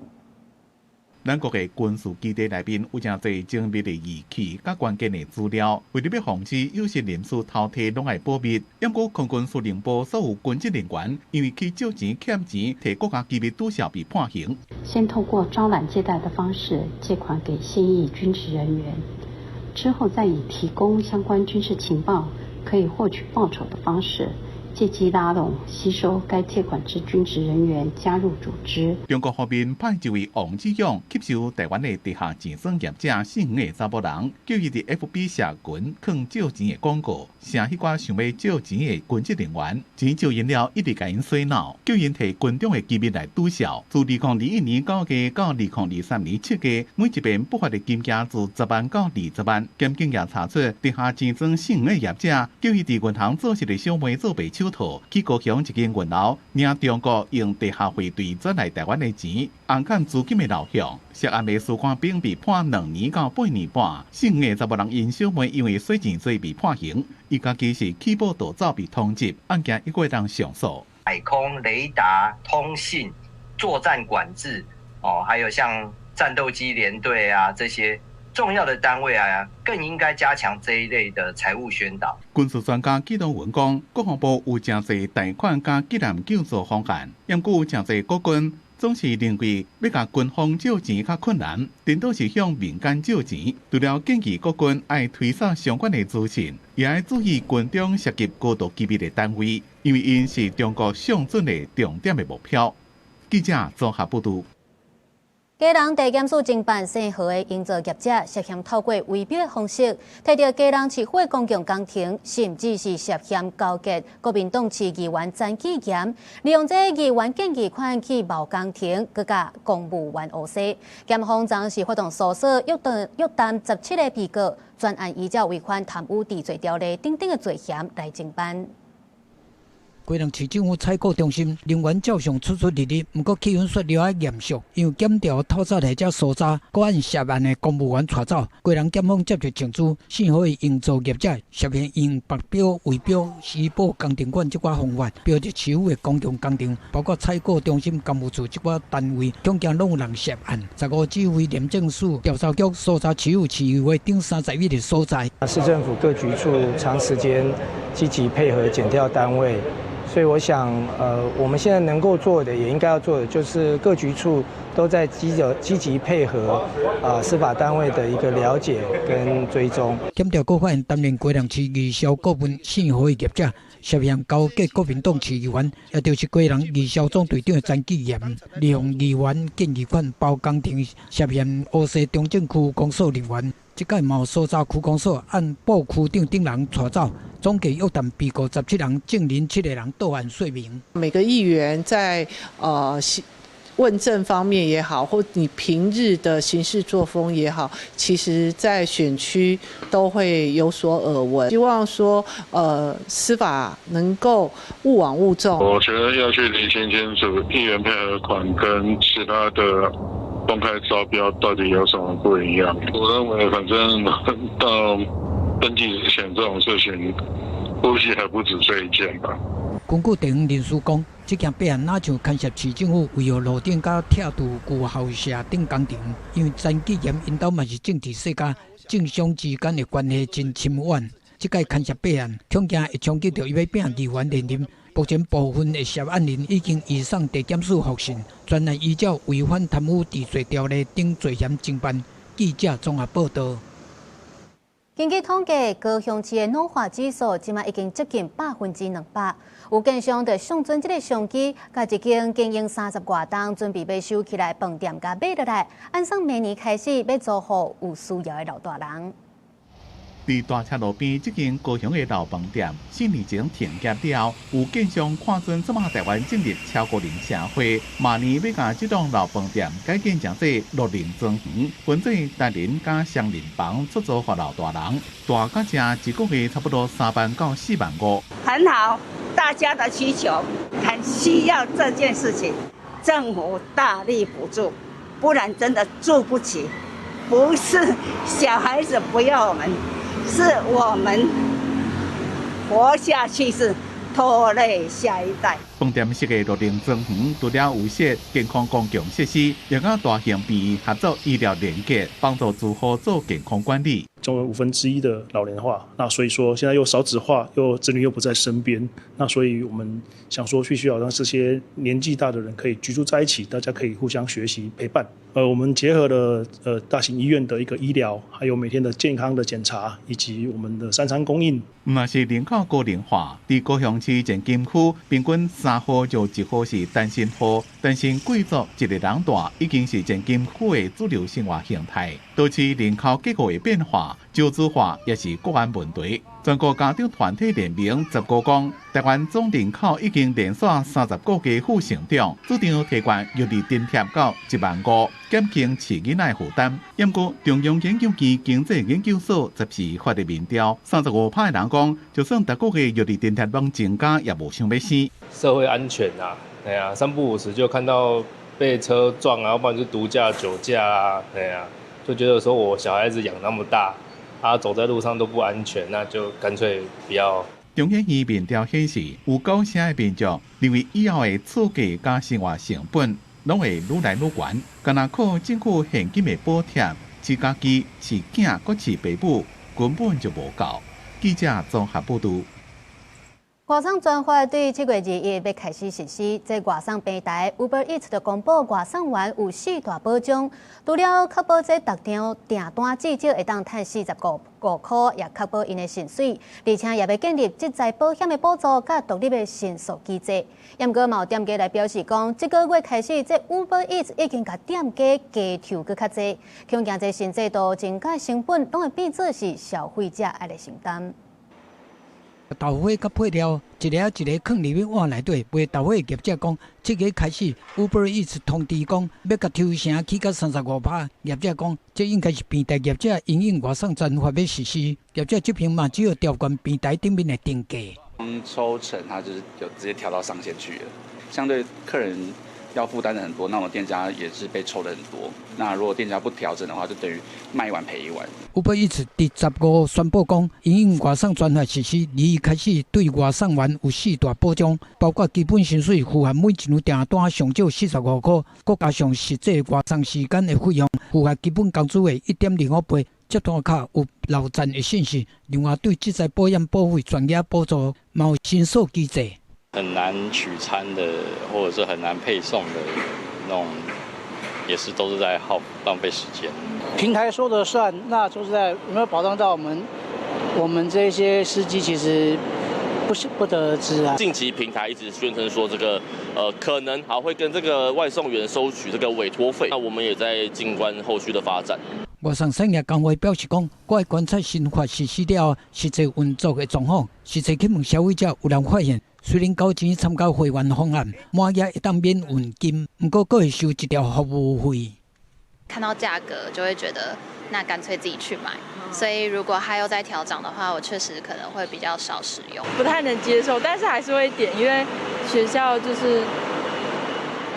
咱國的軍事基地內面有誠濟精密的儀器佮關鍵的資料，為著欲防止有心人士偷提，攏愛保密。毋過空軍司令部所有軍職人員，因為去借錢欠錢，提國家機密賭潲被判刑。先透過招攬借貸的方式借款給現役軍職人員，之後再以提供相關軍事情報可以獲取報酬的方式，借機拉攏吸收該借款之軍職人員加入組織。中國方面派一位王志勇吸收台灣的地下錢莊業者姓吳的查某人，叫伊佇 FB 社群囥借錢的廣告，請彼寡想欲借錢的軍職人員，錢借𪜶了，一直共𪜶洗腦，叫𪜶提軍中的機密來賭潲。自2021年9月到2023年7月，每一遍不法的金額自10萬到20萬。檢警也查出地下錢莊姓吳的業者，叫伊佇銀行做一个小妹做白手套，去高雄一間銀樓領中國用地下匯兌轉來台灣的錢，紅崁資金的流向。涉案的士官兵被判2年到8年半，姓吳的查某人𪜶小妹因為洗錢罪被判刑，伊家己是棄保逃走被通緝，案件猶閣會當上訴。海空、雷達、通信、作戰管制，哦，還有像戰鬥機聯隊啊這些重要的單位啊，更應該加強這一類的財務宣導。軍事專家紀東文講，國防部有誠濟貸款佮急難救助方案，毋過有誠濟國軍總是認為欲共軍方借錢較困難，顛倒是向民間借錢。除了建議國軍愛推掃相關的資訊，也愛注意軍中涉及高度機密的單位，因為𪜶是中國相準的重點的目標。記者綜合報導。基隆地檢署偵辦姓何的營造業者涉嫌透過圍標的方式，提著基隆市府的公共工程，甚至是涉嫌勾結國民黨市議員陳紀賢，利用這議員建議款去謀工程，閣共公務員烏紗。檢方昨昏發動搜索，約談17個被告，全案依照違反貪污治罪條例等等的罪嫌來偵辦。基隆市政府採購中心人員照常出出入入，毋過氣氛煞著愛嚴肅，因為檢調透早來遮搜查，閣按涉案的公務員帶走。基隆檢方接著證據，姓何的營造業者涉嫌用白標、圍標、虛報工程款這寡方法，標入市府的公共工程，包括採購中心、工務處這寡單位，恐驚攏有人涉案。15指揮廉政署調查局搜查市府市議會等31個所在。市政府各局處長時間積極配合檢調單位。所以我想，我們現在能夠做的，也應該要做的，就是各局處都在積極配合司法單位的一個了解跟追蹤。檢調閣發現擔任基隆市義消顧問姓何的業者，涉嫌勾結國民黨市議員，也就是基隆義消總隊長的陳紀賢，利用議員建議款包工程，涉嫌烏紗中正區公所人員。這擺嘛有搜查區公所按副區長等人帶走，總計約談被告17人，證人7個人到案說明。每個議員在問政方面也好，或你平日的行事作風也好，其實在選區都會有所耳聞。希望說，司法能夠勿枉勿縱。我覺得要去釐清清楚，議員配合款跟其他的公開招標到底有什麼不一樣？我認為，反正到登記之前，這種事情估計還不止這一件吧。根據地方人士講，這件弊案若像牽涉市政府維護路頂佮拆除舊校舍等工程，因為陳紀賢𪜶兜嘛是政治世家，政商之間的關係真深遠。這擺牽涉弊案，恐驚會衝擊著伊欲拼議員連任。目前部分的涉案人已經移送地檢署複訊，專案依照違反貪污治罪條例等罪嫌偵辦。記者綜合報道。根據統計，高雄市的暖化指數這馬已經接近200%。有建商就相準這个商機，共一間經營30外棟，準備欲收起來飯店共買落來，按算明年開始欲租予有需要的老大人。佇大赤路邊這間高雄的老飯店，四年前停業了後，有建商看準這馬台灣進入超高齡社會，明年欲共這棟老飯店改建成做樂齡莊園，分做單人佮雙人房出租予老大人，大甲正一個月差不多3萬到4萬5。很好，大家的需求很需要這件事情，政府大力補助，不然真的住不起。不是小孩子不要我們。是我們活下去是拖累下一代。飯店式的樂齡莊園，除了有設健康公共設施，也佮大型病院合作醫療連結，幫助住戶做健康管理。總有1/5的老齡化，那所以說現在又少子化，又子女又不在身邊，那所以我們想說必須要讓這些年紀大的人可以居住在一起，大家可以互相學習陪伴。我們結合了大型醫院的一個醫療，還有每天的健康的檢查，以及我們的三餐供應。毋但是人口高齡化，佇高雄市前金區平均3戶就1戶是單身戶，單身貴族一个人蹛已經是前金區的主流生活形態。導致人口結構的變化，少子化也是國安問題。全國家長團體聯盟15講，台灣總人口已經連續30個月負成長，主張提懸育兒津貼到1萬5，減輕飼囡仔負擔。毋過中央研究院經濟研究所10時發的民調，35%的人講，就算逐個月育兒津貼攏增加，也無想欲生。社會安全啊，對啊，三不五時就看到被車撞啊，要不然就毒駕、酒駕啊，對啊，就覺得說我小孩子養那麼大。他走在路上都不安全，那就乾脆不要。中研院民調顯示，有9成的民眾認為以後的厝價佮生活成本攏會愈來愈懸，干焦靠政府現金的補貼，飼家己、飼囝、閣飼爸母，根本就無夠。記者綜合報導。外送專法對7月21欲開始實施，這外送平台 Uber Eats 就公布外送員有四大保障，除了確保這逐張訂單至少會當趁45塊，也確保𪜶的薪水，而且也欲建立職災保險的補助，佮獨立的申訴機制。毋過嘛有店家來表示講，這個月開始，這 Uber Eats 已經共店家加抽閣較濟，恐驚這新制度增加成本，攏會變做是消費者愛來承擔。豆花佮配料，一个一个囥入去碗內底。賣豆花的業者講，這個開始，Uber Eats 通知講欲共抽成起到35%。業者講，這應該是平台業者因應外送專法欲實施，業者這邊嘛只有調懸平台頂面的定價。抽成，它就是有直接調到上限去了，相對客人要負擔的很多，那我們店家也是被抽的很多。那如果店家不調整的話，就等於賣一碗賠一碗。 Uber Eats 佇15宣布講，因應外送專法實施，二開始對外送員有四大保障，包括基本薪水符合每一張訂單上少45塊，閣加上實際外送時間的費用符合基本工資的1.05倍。接單卡有漏站的信息，另外對職災保險保費全額補助，嘛有申訴機制。很難取餐的，或者是很難配送的那種，也是都是在耗浪費時間。平台說的算，那說實在有沒有保障到我們？我們這些司機其實不是不得而知啊。近期平台一直宣稱說，這個可能還會跟這個外送員收取這個委託費，那我們也在靜觀後續的發展。外送產業工會表示講，閣愛觀察新法實施了後實際運作的狀況，實際去問消費者，有人發現，雖然交錢參加會員方案，滿額會當免運金，毋過閣會收一條服務費。看到價格就會覺得，那乾脆自己去買。所以如果還有再調漲的話，我確實可能會比較少使用。不太能接受，但是還是會點，因為學校就是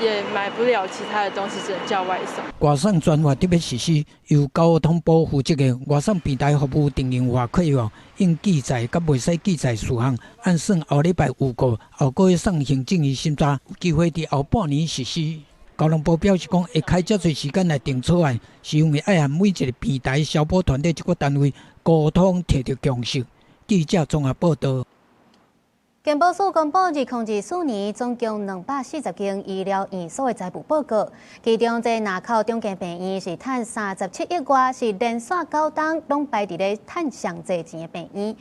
也買不了其他的東西，只能叫外送。外送專法得欲實施，由交通部負責的外送平台服務定型化契約應記載佮袂使記載事項，按算後禮拜預告，後個月送行政院審查，有機會佇後半年實施。交通部表示講，會開遮濟時間來定草案，是因為愛和每一個平台消保團體這個單位溝通，提著共識。記者綜合報道。健保署公布2024年總共240間醫療院所的財務報告，其中這林口長庚病院是趁37億外，是連續九冬攏排佇咧趁上濟錢的病院。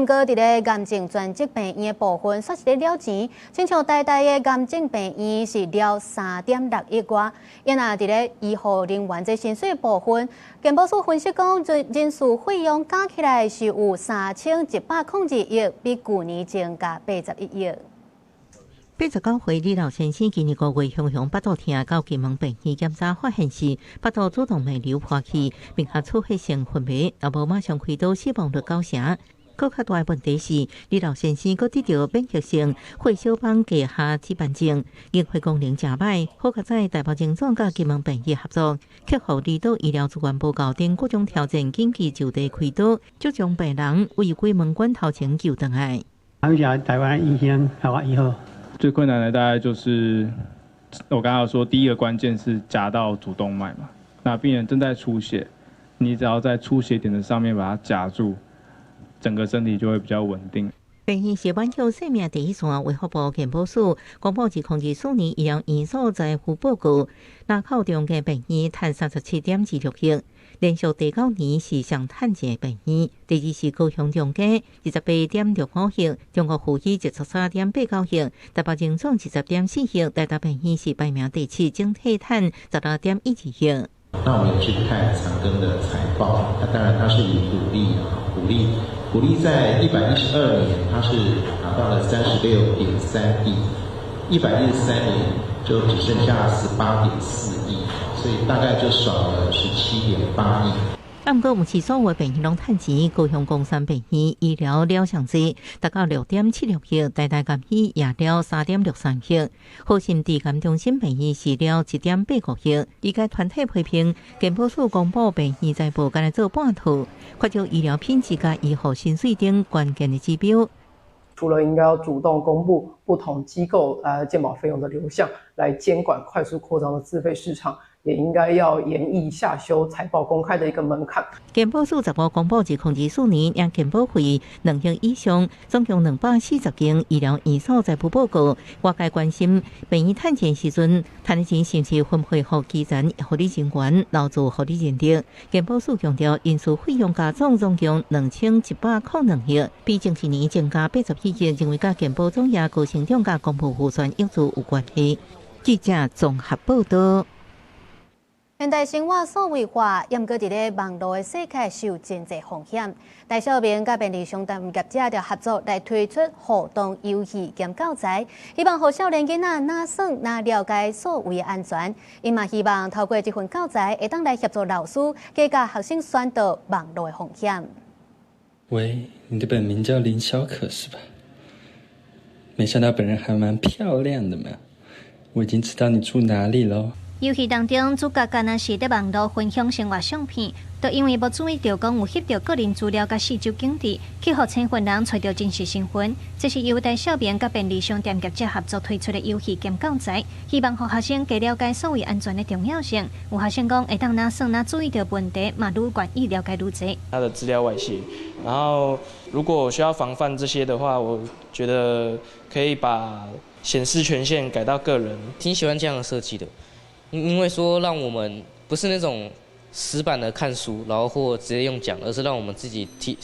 毋過佇咧癌症專責病院的部分，煞是咧了錢，親像台大的癌症病院是了3.6億外。伊若佇咧醫護人員這薪水的部分，健保署分析講，人人事費用加起來是有3102億，比舊年增加81億。 89歲李老先生今年5月雄雄腹肚疼，到金門病院檢查發現是腹肚主動脈瘤破去，並且出血性昏迷，若無馬上開刀，死亡率9成。閣較大的問題是，李老先生閣得著免疫性血小板低下紫斑症，凝血功能誠歹。好佳哉台北榮總佮金門病院合作，克服離島醫療資源無夠等各種挑戰，緊急就地開刀，才將病人為鬼門關頭前救轉來。感謝台灣醫生好以後。最困難的大概就是我剛剛說，第一個關鍵是夾到主動脈嘛。那病人正在出血，你只要在出血點的上面把它夾住，整個身體就會比較穩定。病院是挽救生命第一線，衛福部健保署公布2024年醫療院所財務報告，林口長庚病院趁37.26億，連續第九年是上趁錢的病院。第二是高雄長庚28.65億，中國附醫23.89億，台北榮總20.4億，台大病院是排名第七，整體趁16.12億。那我們也去看長庚的財報，那當然它是以股利啊，股利股利在112年它是達到了36.3億，113年就只剩下18.4億，所以大概就少了17.8億。啊，毋過毋是所有病院攏趁錢，高雄岡山病院醫療了上濟，達到6.76億，台大癌醫也了3.63億，好心治癌中心病院是了1.85億。醫界團體批評，健保署公布病院財報，干焦做半套，缺少醫療品質佮醫護薪水等關鍵的指標。除了應該要主動公布不同機構健保費用的流向，來監管快速擴張的自費市場。也應該要研議下修財報公開的一個門檻。健保署15公布2024年領健保費2億以上，總共240間醫療院所財務報告。外界關心病院趁錢時陣，趁的錢是毋是分配予基層護理人員、勞資護理人力？健保署強調，人事費用加總總共2102億，比前一年增加81億，認為佮健保總額高成長佮公布預算赤字有關係。記者綜合報道。現代生活數位化，猶閣佇咧網路的世界受真濟風險。台小明佮便利商店業者就合作來推出互動遊戲兼教材，希望予少年囡仔若耍若了解數位安全。𪜶嘛希望透過這份教材，會當來協助老師，加教學生宣導網路的風險。喂，你的本名叫林小可是吧？沒想到本人還蠻漂亮的嘛！我已經知道你住哪裡囉。遊戲當中，主角敢若是佇網路分享生活相片，就因為無注意著講有翕著個人資料佮四周景致，去予身份人揣著真實身份。這是由台少明佮便利商店業者合作推出的遊戲兼教材，希望予學生加了解數位安全的重要性。有學生講會當若耍若注意著問題，嘛愈願意了解愈濟。他的資料外洩，然後如果需要防範這些的話，我覺得可以把顯示權限改到個人。挺喜歡這樣的設計的。因為說讓我們不是那種死板的看書，然後或直接用講，而是讓我們自己體，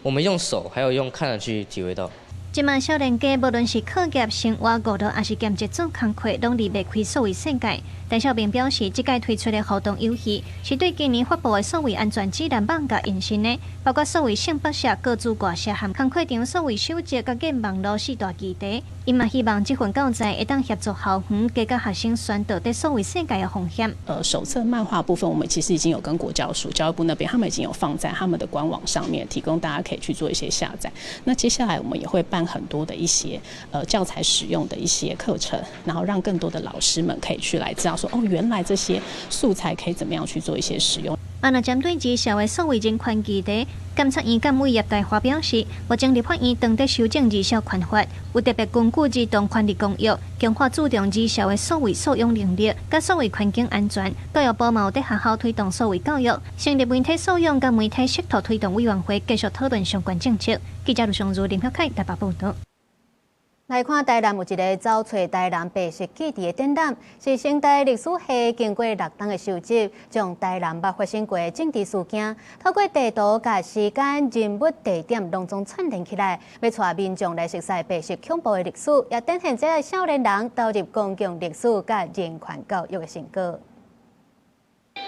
我們用手還有用看的去體會到。這馬少年家無論是課業、生活、娛樂，抑是兼職做工課，攏離袂開數位世界。陳小明表示，這屆推出的互動遊戲是對今年發布的數位安全指南網架延伸的，包括數位性剝削、個資外洩和工課場數位守則、佮建網路四大議題。伊嘛希望這份教材會當協助校園加教學生宣導對數位世界的風險。手冊漫畫部分，我們其實已經有跟國教署、教育部那邊，他們已經有放在他們的官網上面，提供大家可以去做一些下載。那接下來我們也會辦很多的一些教材使用的一些課程，然後讓更多的老師們可以去來知道說，哦，原來這些素材可以怎麼樣去做一些使用。啊，若針對兒少的數位人權議題，監察院監委葉大華表示，目前立法院正佇修正兒少權法，有特別根據兒童權利公約，強化注重兒少的數位素養能力，佮數位環境安全。教育部嘛有佇學校推動數位教育，成立媒體素養佮媒體識圖推動委員會，繼續討論相關政策。記者盧尚如、林曉凱台北報導。來看台南有一个走揣台南白色記憶的展覽，是成大歷史系經過6冬的收集，將台南捌發生過的政治事件，透過地圖佮時間、人物、地點，攏總串連起來，欲帶民眾來熟悉白色恐怖的歷史，也展現這个少年人投入公共歷史佮人權教育的成果。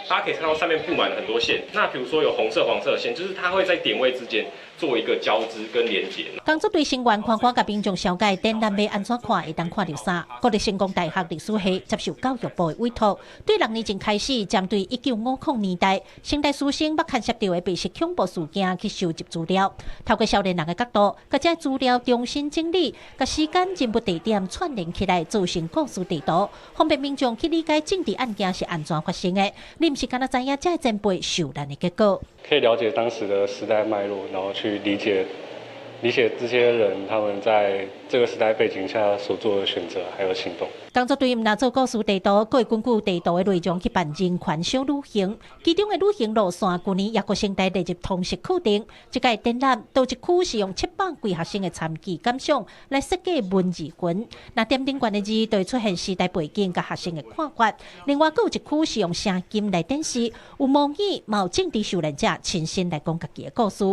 大家可以看到上面布滿了很多線，那比如說有紅色、黃色的線，就是它會在點位之間做一個交織跟連結。工作隊成員看看共民眾紹介展覽欲按怎看，會當看著啥？國立成功大學歷史系接受教育部的委託，對6年前開始，針對1950年代成大師生捌牽涉著的白色恐怖事件去收集資料，透過少年人的角度，共這資料重新整理，共時間、人物、地點串聯起來，做成故事地圖，方便民眾去理解政治案件是按怎發生的。你毋是干焦知影這前輩受難的結果，可以了解當時的時代脈絡，然後去理解這些人他們在這個時代背景下所做的選擇還有行動。工作隊毋但做故事地圖，閣會根據地圖的內容去辦人權小旅行，其中的旅行路線，舊年也閣成大列入通識課程。這屆展覽，佗一區是用700幾學生的參與感想來設計文字群，那點頂懸的字就會出現時代背景佮學生的看法。另外，閣有一區是用聲音來展示，有模擬，嘛有政治受難者親身來講家己的故事。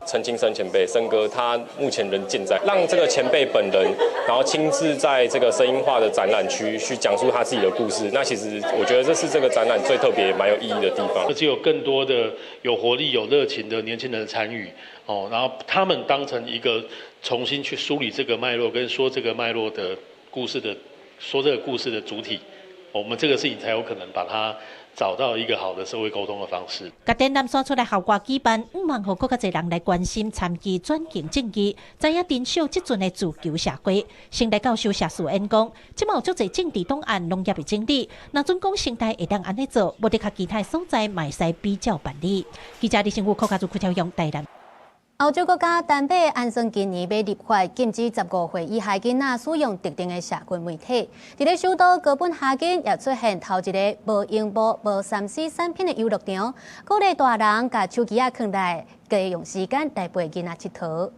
陳清森前輩，森哥，他目前仍健在，讓這個前輩本人，然後親自在這個聲音化的展覽區去講述他自己的故事。那其實我覺得這是這個展覽最特別、蠻有意義的地方。只有更多的有活力、有熱情的年輕人參與，哦，然後他們當成一個重新去梳理這個脈絡跟說這個脈絡的故事的，說這個故事的主體，我們這個事情才有可能把它找到一個好的社會溝通的方式。共展覽選出來效果舉辦，向望予閣較濟人來關心參與轉型正義，知影珍惜這陣的自由社會。成大教授謝樹恩講，這馬有足濟政治檔案攏猶未整理，若準講成大會當按呢做，無得佮其他所在嘛會使比照辦理。記者李成武、柯家祖、柯超勇台南。歐洲國家丹麥按算今年欲立法禁止15歲以下囡仔使用特定的社群媒體。佇咧首都哥本哈根也出現頭一个無螢幕、無3C 產品的遊樂場，鼓勵大人共手機仔囥來，加用時間來陪囡仔𨑨迌。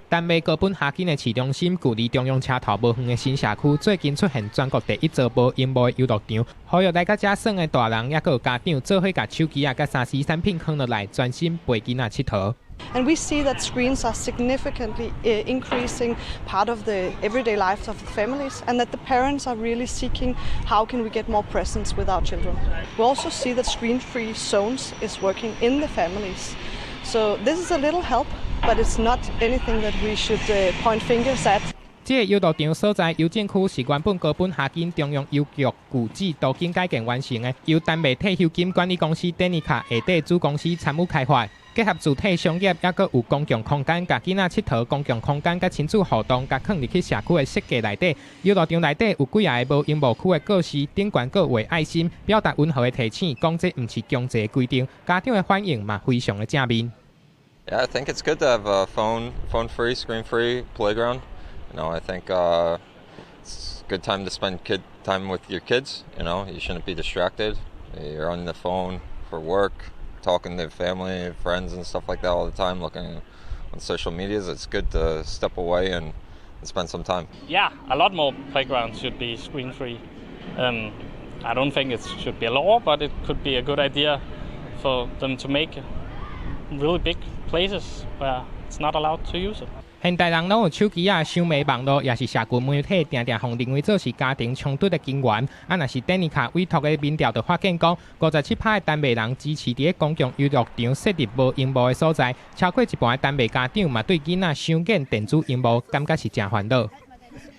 丹麥哥本哈根的市中心，距離中央車頭無遠的新社區，最近出現全國第一座無螢幕的遊樂場，呼籲來到遮耍的大人，抑閣有家長，做伙共手機仔佮3C 產品囥落來，專心陪囡仔𨑨迌。 And we see that screens are significantly increasing part of the everyday lives of the families, and that the parents are really seeking how can we get more presence with our children. We also see that screen-free zones is working in the families. So this is a little help, but it's not anything that we should point fingers at. 這个遊樂場所在郵政區是原本哥本哈根中央郵局舊址都更改建完成的，由丹麥退休金管理公司丹尼卡下底子公司參與開發，結合主體商業，抑閣有公共空間，共囡仔𨑨迌公共空間佮親子互動，共囥入去社區的設計內底。遊樂場內底有幾仔个無螢幕區的告示，頂懸閣畫愛心，表達溫和的提醒，講這毋是強制規定，家長的反應嘛非常的正面。 Yeah, I think it's good to have a phone-free, screen-free playground. I think it's a good time to spend kid time with your kids. You shouldn't be distracted. You're on the phone for work, talking to family, friends, and stuff like that all the time, looking on social medias. It's good to step away and spend some time. Yeah, a lot more playgrounds should be screen-free. I don't think it should be a law, but it could be a good idea for them to make really big places where it's not allowed to use it. 現代人攏有手機仔，傷迷網路，抑是社群媒體，定定予認為做是家庭衝突的根源。啊，若是丹尼卡委託的民調就發現講，57%的丹麥人支持佇咧公共遊樂場設立無螢幕的所在，超過一半的丹麥家長嘛對囡仔傷癮電子螢幕感覺是誠煩惱。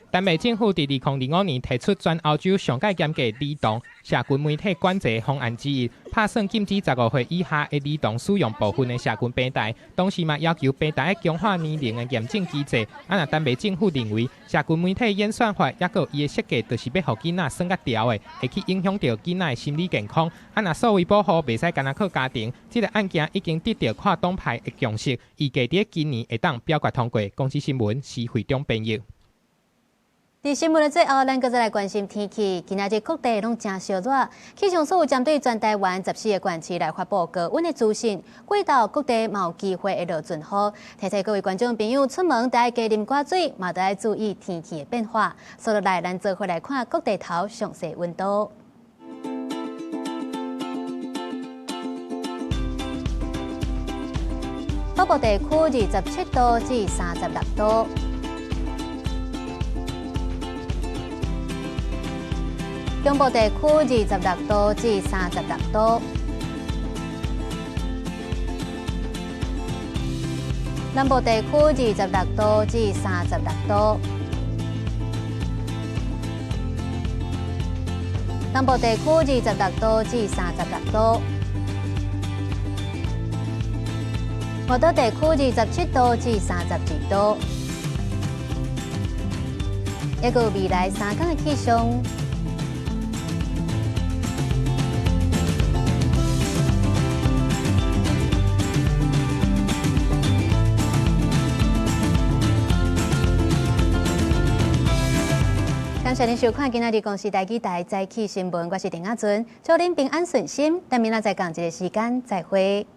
丹麥政府佇2025年提出全歐洲上蓋嚴格兒童社群媒體管制方案之一，拍算禁止15歲以下的兒童使用部分的社群平台，同時嘛要求平台強化年齡的驗證機制。啊，若丹麥政府認為社群媒體演算法抑閣伊的設計，就是欲予囡仔耍較牢的，會去影響著囡仔的心理健康。啊，若數位保護袂使干焦靠家庭，這个案件已經得到跨黨派的共識，預計佇今年會當表決通過。公視新聞施惠中編譯。佇新聞的最後，咱閣再來關心天氣。今仔日各地攏誠燒熱，氣象署有針對全台灣14個縣市來發布高溫的資訊，過晝各地嘛有機會會落陣雨。提醒各位觀眾朋友出門著愛加啉寡水，嘛著愛注意天氣的變化。所以來，咱做伙來看各地頭詳細溫度。北部地區27度至36度。中部地區26度至36度，南部地區26度至36度，南部地區26度至36度，外島地區27度至32度，抑閣有未來3天的氣象。感謝您收看今仔日公視台語台早起新聞，我是鄭亞尊，祝您平安順心。等明仔載仝一个時間再會。